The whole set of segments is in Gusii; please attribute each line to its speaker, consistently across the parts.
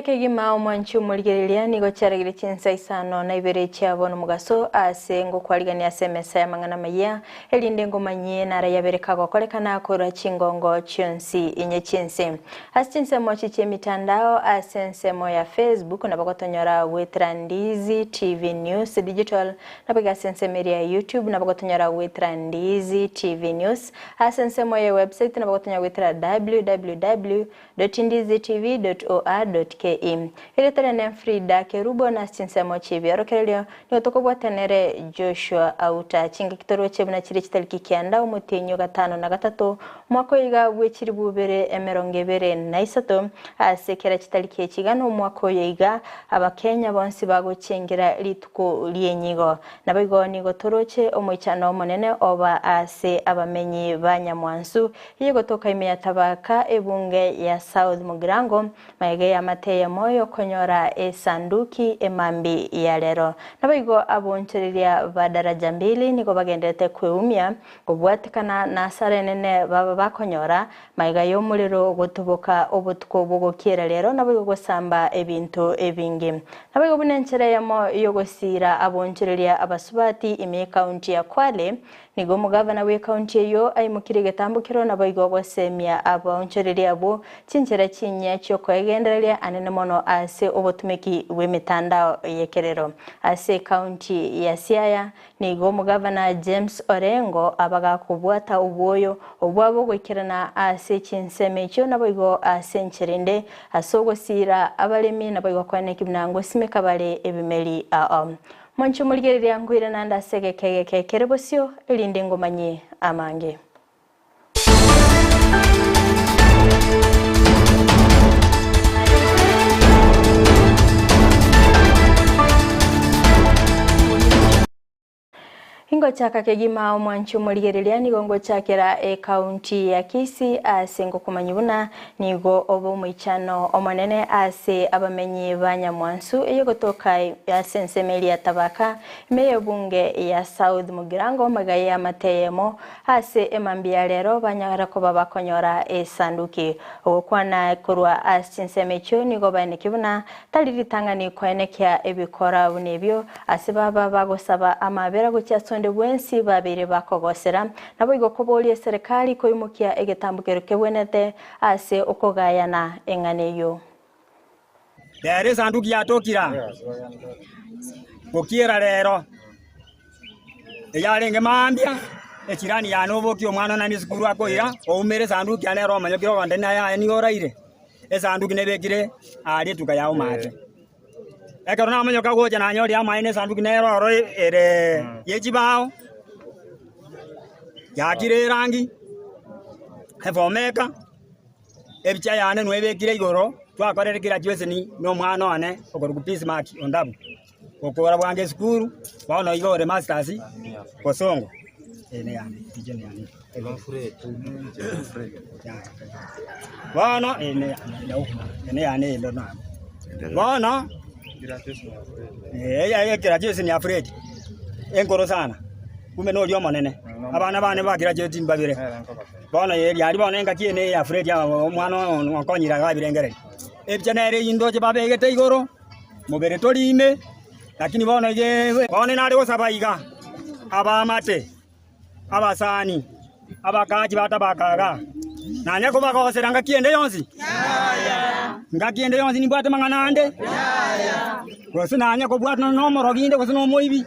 Speaker 1: kegima omwanchi omorigereria nigo chiaragire chinsa isano na ibere chia bono mogaso ase ngokwarigania ase emesa y'amang'ana amayia, erinde ngomanyie narayabere kagokorekana korwa chingongo chionsi inye chi'ense. Ase chinsemo echi chi'emitandao ase ensemo ya Facebook nabo gotonyora goetera Ndizi TV News Digital, Naboigo ase ensemo eria ya YouTube nabo gotonyora goetera Ndizi TV News. Ase ensemo ye website nabo gotonyora goetera www.ndizitv.or.ke. Erieta riane Frida Kerubo na ase chinsemo chi'ebiorokererio nigo tokobwatanere Joshua Auta. Chingaki toroche buna chire chitariki kianda omotienyi o gatano na gatato omwaka oyo iga bwe chilifu ibere emerongo ebere na isato. Ase kera chitariki echi iga nomwaka oyo iga Abakenya bonsi bagochengera rituko ri'enyigo. Naboigo nigo toroche omoichano omonene oba ase abamenyi ba Nyamwansu, eyegotoka ime ya Tabaka, ebunge ya South Mugirango, magega y'amate eyemo y'okonyora esanduki emambi ya rero. Naboigo abonchoreria ba Daraja Mbili nigo bagenderete kweumia kobwatekana n'asara enene baba bakonyora Magega y'omorero gotuboka obotuko bw'ogokiera rero naboigo gosamba ebinto ebinge. Naboigo buna enchera eyemo y'ogosiira abonchoreria abasubati ime y'ekaunti ya Kwale, nigo omogavana bw'ekaunti eyio aimokirie egetambokero naboigo gosemia abaonchoreria abwo chinchera chinyia chi'okoegendereria anene mono ase obotumeki bw'emetandao y'ekerero ase ekaunti ya Siaya Nigo omogavana James Orengo abagakobwata obwoyo obwabo goikerana ase chinsemo echio naboigo ase enchera ende ase ogosiira abaremi naboigo koeneki buna ngosimeka bare ebimeri ao. Monche omorigereria nkoire naende ase egeka egeke kere bosio erinde ngomanyie amange. Ingochaka kegima omwanchi omorigereria nigo ngochakera ekaunti ya Kisii ase ngokomanyia buna nigo obe omoichano omonene ase abamenyi ba Nyamwansu eyegotoka ase ensemo eria ya Tabaka ime y'ebunge ya South Mugirango magega y'amate eyemo Ase emambia ya rero banyare koba bakonyora esanduki. Ogokwana korwa ase chinsemo echio nigo baenekia buna tari ritang'ani koenekia ebikora buna ebio, ase baba bagosaba amabera gochia ase onde bwensi babeire bakogosera, naboigo koboria eserekari koimokia egetambokero kebwenerete ase okogayana eng'ana eyio.
Speaker 2: Rero esanduki yatokire aa, gokiera rero, eyarenge mambia, echirani yane obokia omwana one esukuru akoira, oumere esanduki yane ere omonyokire ogonte naye aye nigo oraire, esanduki nebekire aria etuka ya omate. Ekero namonyoka gocha nanyorire amaene esanduki nere oro ere ye chibao, yakire erangi, efomeka. Ebicha yane nwebekire igoro, twakorire graduation na omwana one okorokwa Bismark Ondabu, okora bwango esukuru, bono iga ore masters bosongo. Eye neyane, epicha neyane. Bono eye neyane, eye neyane eye nabo. Bono, eh, graduation ya Fred, enkoro sana, kumbe noria omonene, abana bane ba graduate mbabere. Bono riaria bono engaki eye neya Fredi omwana okonyire iga ebirengererio. Ebicha nere eyio ndoche babegete igoro, mobere tori ime, lakini bono iga bono nare gosaba iga, abaamate, abasani, abakachi ba tabaka igaa, nanye kobagosera ngaki ende yonsi? Ngaki ende yonsi nimbwate amang'ana ande? Gose nanye kobwatana nomorogi inde gose nomoibi?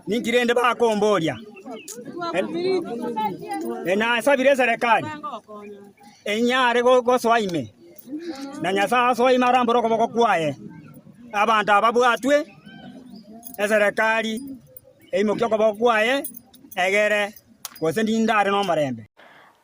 Speaker 2: Ninki rende bakomboria? Nasabire eserekari enyare gosoa ime, na Nyasae asoe ime arambore okoboko kwaye, abanto aba babwatwe, eserekari eimokie okoboko kwaye, egere gose nindare nomorembe.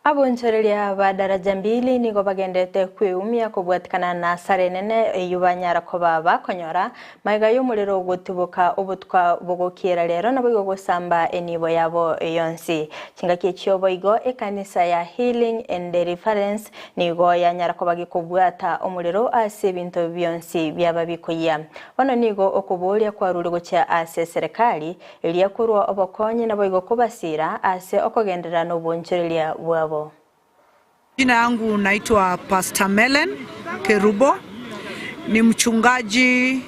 Speaker 1: Abonchoreria ba Daraja Mbili nigo bagenderete kweumia kobwatikana na asara enene eyio banyara koba bakonyora magega y'omorero gotuboka obotuko bogokiera rero naboigo gosamba enibo yabo yonsi. Chingaki echio boigo ekanisa ya Healing and Deliverance nigo yanyara koba gekobwata omorero ase ebinto bionsi biaba bikoyia. Bono nigo okoboria kwarure gochia ase eserekari Eria korwa obokonyi naboigo kobasiira ase okogenderera nobonchoreria bwabo.
Speaker 3: Jina yangu naitwa Pastor Mellen Kerubo. Ni mchungaji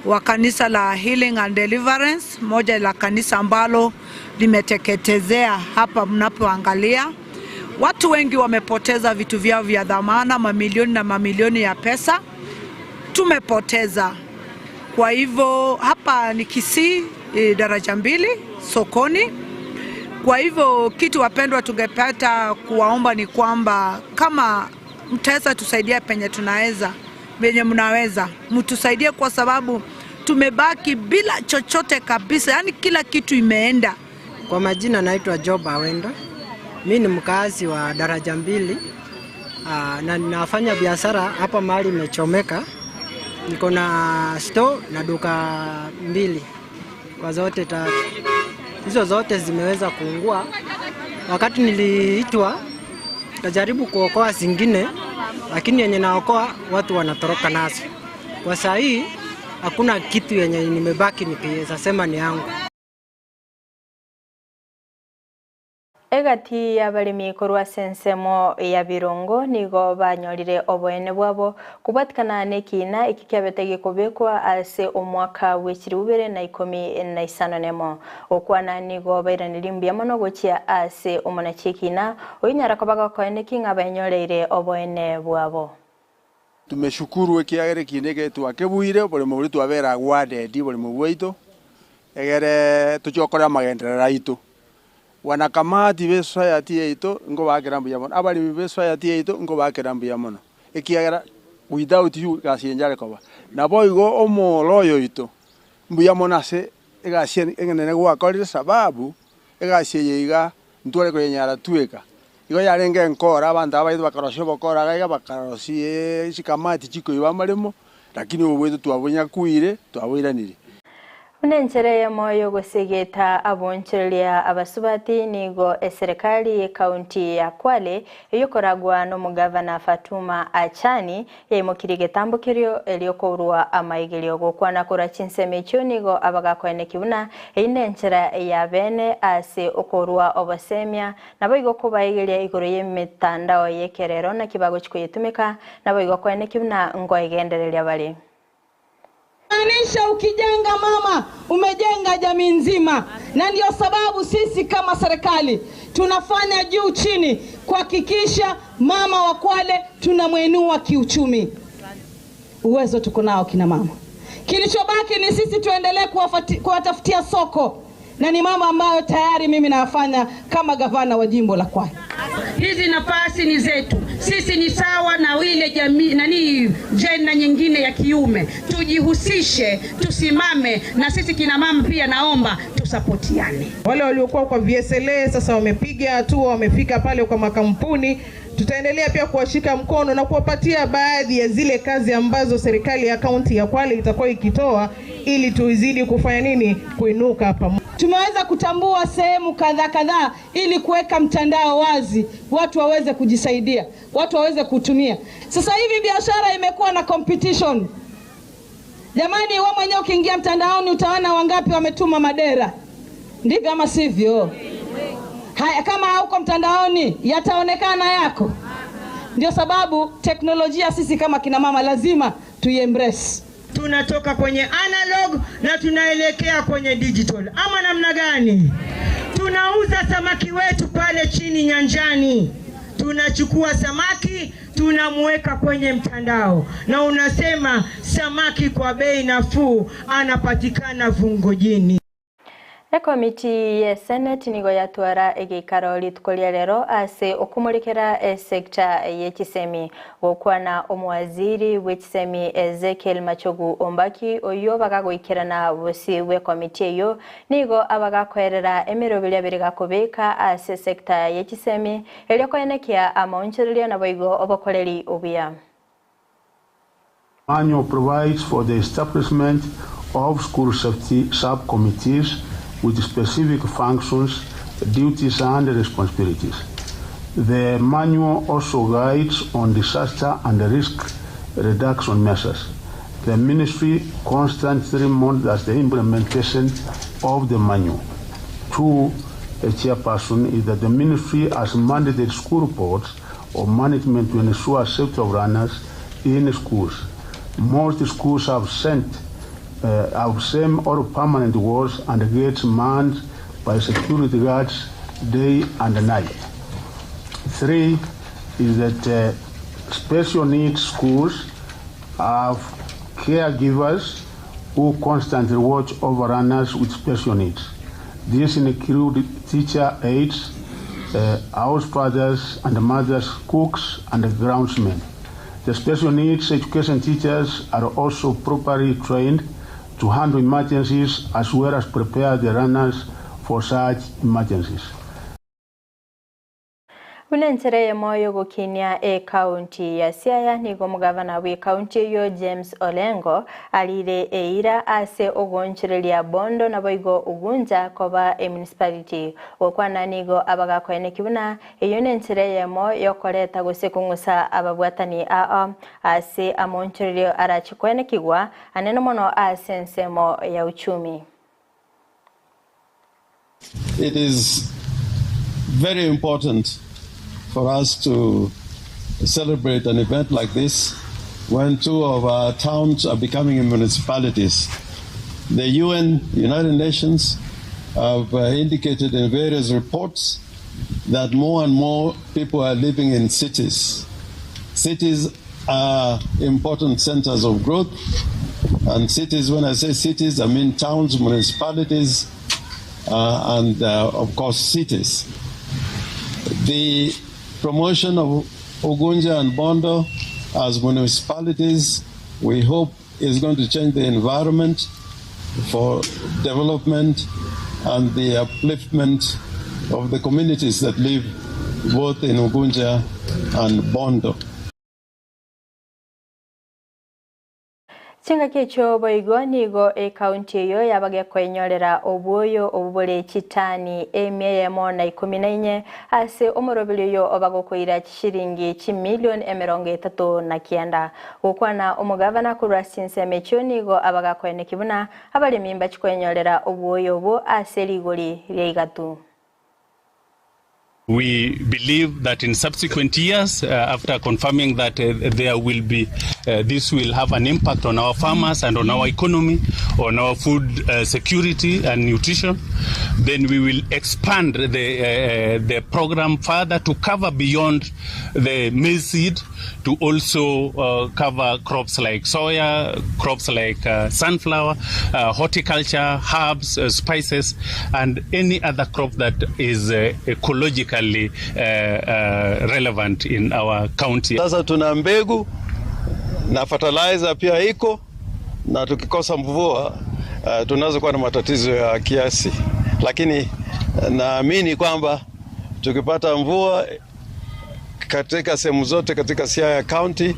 Speaker 3: wa kanisa la Healing and Deliverance, moja la kanisa ambalo limeteketezea hapa mnapoangalia. Watu wengi wamepoteza vitu vyao vya dhamana, mamilioni na mamilioni ya pesa tumepoteza. Kwa hivyo hapa ni Kisii daraja mbili sokoni. Kwa hivyo kitu wapendwa, tungepata kuwaomba ni kwamba kama mtaweza tusaidia penye tunaweza, penye mnaweza mtusaidie, kwa sababu tumebaki bila chochote kabisa, yaani kila kitu imeenda.
Speaker 4: Kwa majina naitwa Job Awendo. Mi ni mkazi wa daraja mbili na ninafanya biashara hapa mahali imechomeka. Niko na store na duka mbili kwa zote tatu. Hizo zote zimeweza kuungua. Wakati niliitwa najaribu kuokoa zingine, lakini yenye naokoa watu wanatoroka nazo. Kwa saa hii hakuna kitu yenye nimebaki nikiweza sema ni yangu.
Speaker 1: Egati y'abarimi korwa ensemo ya Birongo nigo banyorire oboene bwabo kubwatikana n'ekina eki kiabete gekobekwa ase omwaka bw'echiri bubere na ikomi na isano nemo okwana nigo bairaniri mbuya mono gochia ase omonachi ekina oinyara koba gokoeneki ng'a banyoreire oboene bwabo.
Speaker 5: Tumeshukuru ekiagere kine getwakebuire oboremo boria twabera gwadendi oboremo bwaito egere tochokore amagenderero aito. Wanakamati be society yaito nkobakera mbuya mono, abaremi be society yaito nkobakera mbuya mono, ekiagera without you egasi eye nchare koba. Nabo igo omoro oyo oito mbuya mono ase egasi enene gwakorire sababu egasi eye iga ntware koyenyara tweka. Igo yarenge enkora abanto abaito bakarosia obokora iga iga bakarosia chikamati chikoiba amaremo, lakini obo bwaito twabonyakuire twaboiranire.
Speaker 1: Buna enchera eyemo yogosegeta abonchereria abasubati nigo eserikali y'ekaunti ya Kwale eyokoragwa n'omugavana Fatuma Achani yaimokirie egetambo kerio eriokorwa amaigerio gokwana korwa chinsemo echio nigo abagakoeneki buna eyio na enchera ya bene ase okorwa obosemia nabo igo kobaigeria igoro y'emitandao y'ekerero naki bagochi koyetumeka nabo igo koeneki buna nkoegendereria bare.
Speaker 6: Maanisha ukijenga mama umejenga jamii nzima, na ndio sababu sisi kama serikali tunafanya juu chini kuhakikisha mama wa Kwale tunamwinua kiuchumi. Uwezo tuko nao kina mama, kilichobaki ni sisi tuendelee kuwatafutia soko, na ni mama ambayo tayari mimi nafanya kama gavana wa jimbo la Kwale.
Speaker 7: Hizi nafasi ni zetu sisi, ni sawa na ile jamii nani jenda nyingine ya kiume. Tujihusishe, tusimame na sisi kina mama pia, naomba tusapotiane.
Speaker 8: Wale waliokuwa kwa VSLA sasa wamepiga hatua, wamefika pale kwa makampuni. Tutaendelea pia kuwashika mkono na kuwapatia baadhi ya zile kazi ambazo serikali ya kaunti ya Kwale itakuwa ikitoa ili tuzidi kufanya nini, kuinuka pamoja.
Speaker 6: Tumeweza kutambua sehemu kadhaa kadhaa ili kuweka mtandao wazi, watu waweze kujisaidia, watu waweze kutumia. Sasa hivi biashara imekuwa na competition. Jamani, wewe mwenyewe ukiingia mtandaoni utaona wangapi wametuma madera, ndivyo ama sivyo? Haya, kama hauko mtandaoni yataonekana yako. Ndio sababu teknolojia sisi kama kina mama lazima tuiembrace.
Speaker 9: Tunatoka kwenye analog na tunaelekea kwenye digital, ama namna gani? Tunauza samaki wetu pale chini nyanjani, tunachukua samaki tunamweka kwenye mtandao, na unasema samaki kwa bei nafuu anapatikana Vungojini.
Speaker 1: Ekomiti ya Senate nigo yatwara egeikaro rituko ria rero ase okumurikera esekta y'ekisemi gokwana omuwaziri bw'ekisemi Ezekiel Machogu Ombaki oyo bagagoikerana bosi bw'ekomiti eyo nigo abagakoerera emeroberi abere gakobeka ase sekta y'ekisemi erio koenekia amaonchereria nabo igo obokoreri obuya.
Speaker 10: Manual provides for the establishment of school safety subcommittees with specific functions, duties and responsibilities. The manual also guides on disaster and risk reduction measures. The ministry constantly monitors the implementation of the manual. Two, a chairperson is that the ministry has mandated school boards or management to ensure safety of learners in schools. Most schools have sent uh, have same or permanent walls and gates manned by security guards day and night. 3 is that uh, special needs schools have caregivers who constantly watch over runners with special needs. These include teacher aides, uh, house fathers and mothers, cooks, and groundsmen. The special needs education teachers are also properly trained to handle emergencies as well as prepare the runners for such emergencies.
Speaker 1: Buna enchera eyemo y'ogokinia ekaunti ya Siaya, nigo omogavana bw'ekaunti eyio James Orengo arire eira ase ogoonchoreria Bondo naboigo Ugunja koba emunicipality. Gokwana nigo abagakoeneki buna eyio nenchera eyemo y'okoreta gose kong'usa ababwatani ao ase amoonchorerio arache koenekigwa anene mono ase ensemo ya uchumi.
Speaker 11: It is very important for us to celebrate an event like this when two of our towns are becoming municipalities. The UN, United Nations, have uh, indicated in various reports that more and more people are living in cities. Cities are important centers of growth. And cities, when I say cities, I mean towns, municipalities, uh, and uh, of course cities. The promotion of Ugunja and Bondo as municipalities, we hope is going to change the environment for development and the upliftment of the communities that live both in Ugunja and Bondo.
Speaker 1: Chingaki echio boigo nigo ekaunti eyio yabagekoenyorera obwoyo obwo bore chitani emia eyemo na ikomi na inye ase omoroberi oyo obagokoira chishiringi chimilion emerongo etato na kianda. Gokwana omogavana korwa ase chinsemo echio nigo abagakoeneki buna abaremi mbachikoenyorera obwoyo obwo ase rigori ria igatu.
Speaker 12: We believe that in subsequent years, uh, after confirming that uh, there will be, uh, this will have an impact on our farmers and on our economy, on our food uh, security and nutrition, then we will expand the, uh, the program further to cover beyond the maize seed to also uh, cover crops like soya, crops like uh, sunflower, uh, horticulture, herbs, uh, spices, and any other crop that is uh, ecologically uh, uh, relevant in our county.
Speaker 11: Sasa tuna mbegu na fertilizer pia iko na tukikosa mvua uh, tunaweza kuwa na matatizo ya kiasi, lakini naamini kwamba tukipata mvua katika sehemu zote katika Siaya County,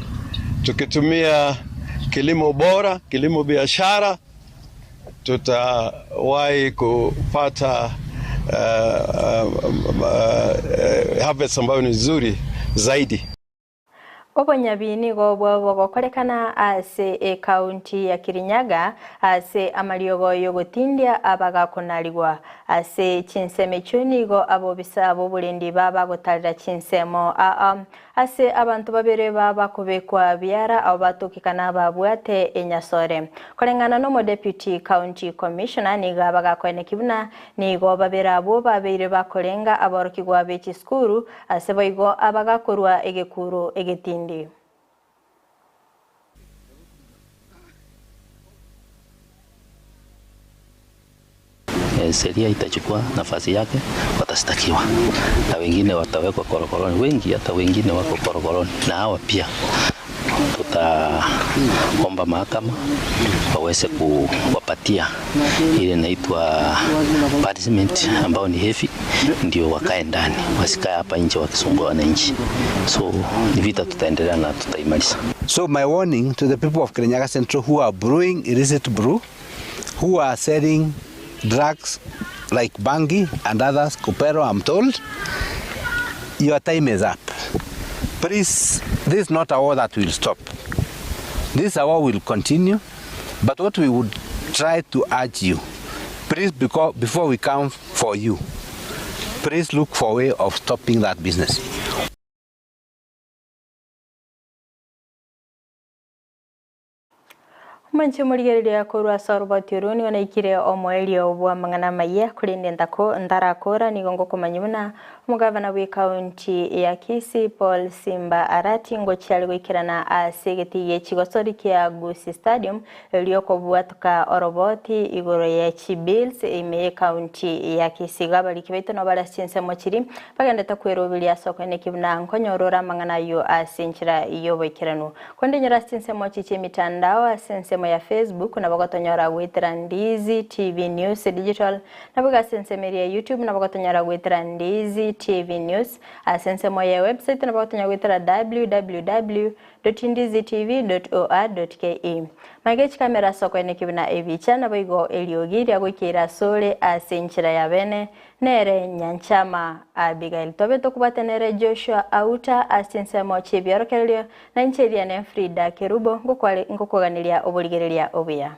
Speaker 11: tukitumia kilimo bora, kilimo biashara, tutawahi kupata uh, uh, uh, harvest ambayo ni nzuri zaidi.
Speaker 1: Obonyabi nigo bogokorekana ase ekaunti ya Kirinyaga ase amariogo yogotindia abagakonarigwa ase chinsemo echio nigo abobisa aboborendi babagotarera chinsemo aa ase abantu babere babakobekwa biara abo batokekana babwate enyasore koreng'ana nomo deputy county commissioner nigo abagakoeneki buna nigo babere abwo babeire bakorenga aborokigwa be chisukuru ase boigo abagakorwa egekuro egetindi.
Speaker 13: Sheria itachukua nafasi yake, watastakiwa na wengine watawekwa korokoroni, wengi hata wengine wako korokoroni, na hawa pia tutaomba mahakama waweze kuwapatia ile inaitwa punishment ambayo ni heavy, ndio wakae ndani, wasikae hapa nje wakisumbua wananchi. So ni vita tutaendelea na tutaimaliza.
Speaker 14: So my warning to the people of Kirinyaga Central who are brewing illicit brew, who are selling drugs like bangi and others, Kupero, I'm told, your time is up. Please, this is not a war that will stop. This war will continue, but what we would try to urge you, please, because before we come for you, please look for a way of stopping that business.
Speaker 1: Omonche omorigereria korwa ase oroboti orwo nigo naikire omoerio bw'amang'ana amayia, korende ntako ntarakora nigo ngokomanya buna omogavana bw'ekaunti ya Kisii Paul Simba Arati ngochia are goikerana ase egetii gie chigosori kia Gusii Stadium erio kobwatoka oroboti igoro ye chibills ime y'ekaunti ya Kisii. Igo abariki baito nabo bare ase chinsemo chiria bagendete kweroberia ase okoeneki buna nkonyorora amang'ana ayio ase enchera y'oboikeranu. Konde nyora ase chinsemo echi chi'emitandao ase ensemo ya Facebook nabo gotonyora goetera Ndizi TV News Digital, naboigo ase ensemo eria ya YouTube nabo gotonyora goetera Ndizi TV News, ase ensemo ya website nabo gotonyora goetera www.ndizitv.or.ke. Maiga echikamera ase okoenekia buna ebicha naboigo eriogi riagoikeire asore ase enchera ya bene Nere nyanchama Abigail tobe tokobwate nere Joshua Auta ase chinsemo chi'ebiorokererio, na inche Eliane Frida Kerubo ngokoganeria oborigereria obuya.